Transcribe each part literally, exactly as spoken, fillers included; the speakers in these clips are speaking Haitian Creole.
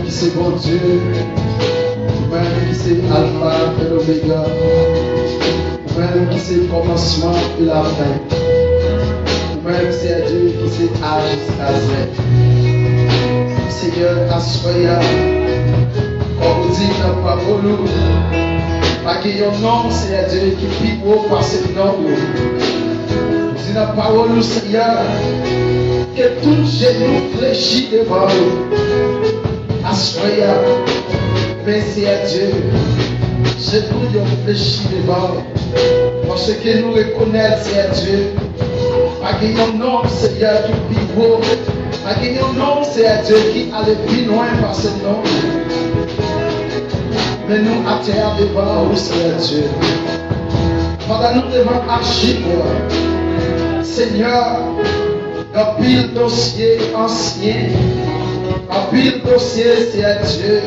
Se Bondye, ou menm ki se Alfa e Omega, ou menm ki se kòmansman e lafen, ou menm, Seyè Dye, ki se A jiskazen. Senyè, aswè a, kòm ou di nan pawòl ou, pa gen yon non, Seyè Dye, ki pi wo pase non ou. Ou di nan pawòl ou, Senyè, ke tout jenou flechi devan ou. Aswè a, men, Seyè Dye, jenou yo flechi devan ou. Paske nou rekonèt, Seyè Dye, pa gen yon non, Seyè, ki pi wo. Pa gen yon non, Seyè Dye, ki ale pi lwen pase non. Men nou atè a devan ou, Seyè Dye. Pandan nou devan achiv ou a, Senyè, anpil dosye ansyen, anpil dosye, Seyè Dye,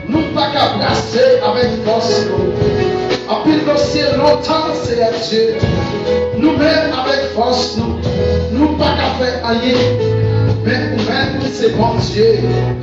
nou pa ka brase avèk fòs nou. Anpil dosye lontan, Seyè Dye, nou menm avèk fòs nou, nou pa ka fè anyen. Men ou menm ki se Bondye,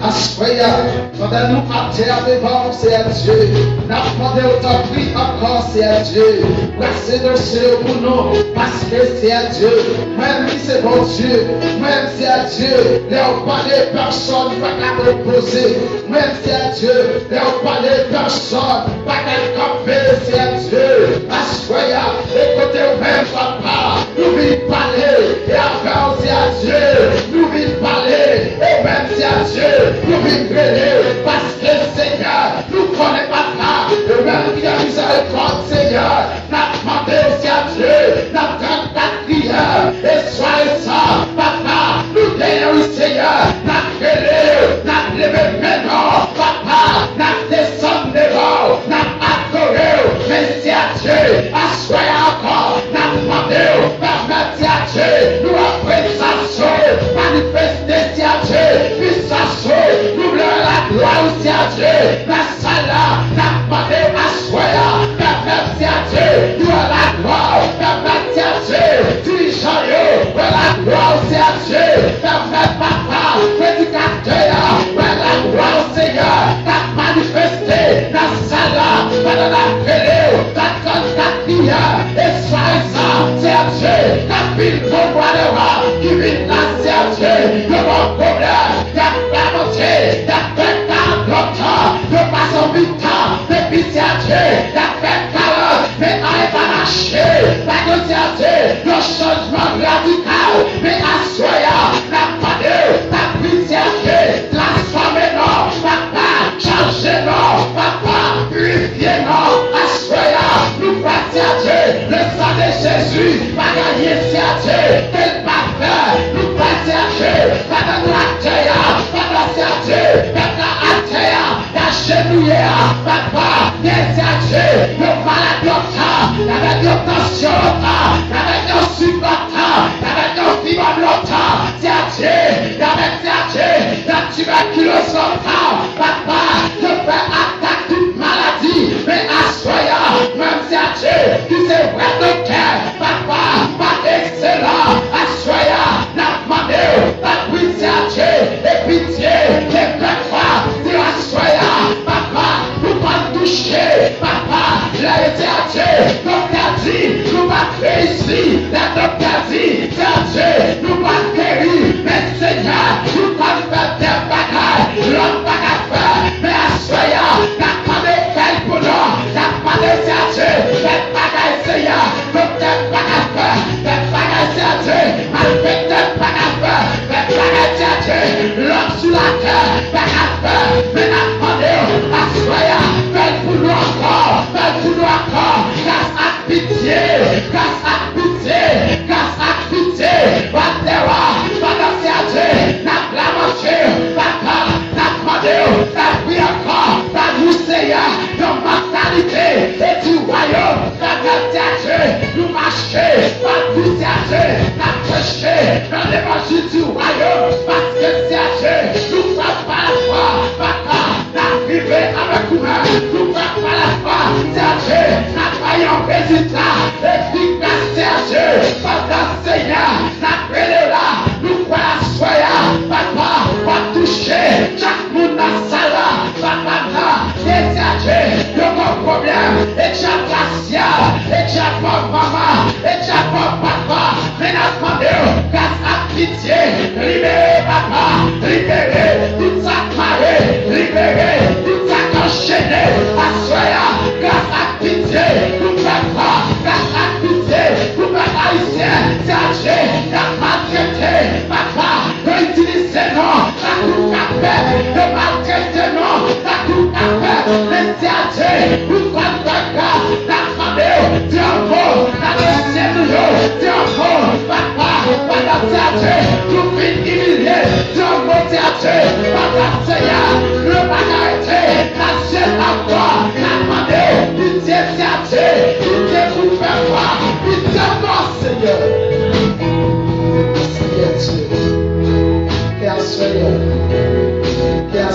aswè a, pandan nou atè a devan ou, Seyè Dye, n ap mande w tanpri ankò, Seyè Dye, brase dosye yo pou nou, paske, Seyè Dye, ou menm ki se Bondye, ou menm, Seyè Dye, lè w pale, pèsonn pa ka opoze. Ou menm, Seyè Dye, lè w pale, pèsonn pa ka kanpe, Seyè Dye. Aswè a, e kote ou menm, Papa, nou vin pale, e avè w, Seyè Dye, nou vin pale, e ou menm, Seyè Dye, nou vin rele, paske, Senyè, nou konnen, Papa, ou menm ki gen mizèrikòd, Senyè, n ap mande w, Seyè Dye, n ap trannkat priyè, e swa e sa, Papa, nou genyen, wi, Senyè, n ap rele w, n ap leve men nou, Papa, n ap desann devan w, n ap adore w, men, Seyè Dye, aswè a ankò, n ap mande w, pèmèt, Seyè Dye, nou wè prezans ou manifeste, Seyè Dye, pisans ou, nou vle wè laglwa ou, Seyè Dye, nan sal la, n ap mande w aswè a, pèmèt, Seyè Dye, nou wè laglwa w, pèmèt, Seyè Dye, dirijan yo wè laglwa w, Seyè Dye, pèmèt, Papa, predikatè a wè laglwa w, Senyè, k ap manifeste nan sal la, pandan n ap rele w, k ap tann, k ap kriye, e swa e sa, Seyè Dye, k ap vin pran bwa dewa, ki vin la, Seyè Dye, yo gen yon pwoblèm, y ap lamante, y ap fè karant lontan, yo pase yon mitan, depi, Seyè Dye, y ap fè karant, men anyen pa mache, pa gen, Seyè Dye, yon chanjman radikal, men aswè a, n ap mande w, tanpri, Seyè Dye, transfòme non, Papa, chanje non, Papa, pirifye non, aswè a, nou kwè, Seyè Dye, le sang de Jésus pa gen anyen, Seyè Dye, ke l pa fè, nou kwè, Seyè Dye, pandan nou atè a, pandan, Seyè Dye, pèp la atè a, y ajenouye a, Papa, gen, Seyè Dye, yon malad lontan, y avèk yon tansyon lontan, y avèk yon sik lontan, y avèk yon fibwòm lontan, Seyè Dye, y avèk, Seyè Dye, y ap tibèkiloz lontan, Papa, yo fè atak tout maladi, men aswè a, menm, Seyè Dye, ki se vrè doktè, Papa, pa ekselan, aswè a, n ap mande w, tanpri, Seyè Dye, e pitye, e pèp la, di aswè a, Papa, nou konn touche, Papa, lè yo, Seyè Dye, doktè di, nou p ap reyisi, lè doktè di, Seyè Dye, nou p ap geri, men Senyè, ou konn fè de bagay, lòm pa ka fè, men aswè a, n ap mande w fè l pou nou, n ap mande w, Seyè Dye, fè bagay, Senyè,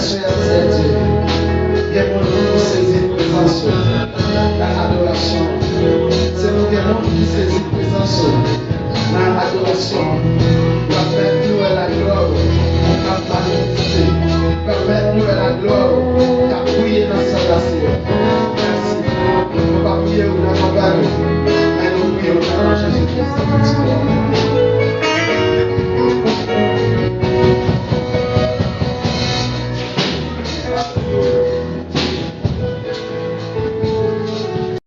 Sè, Sètyè, gen moun ki sezi prezans ou nan adorasyon. Se pou gen moun ki sezi prezans ou nan adorasyon.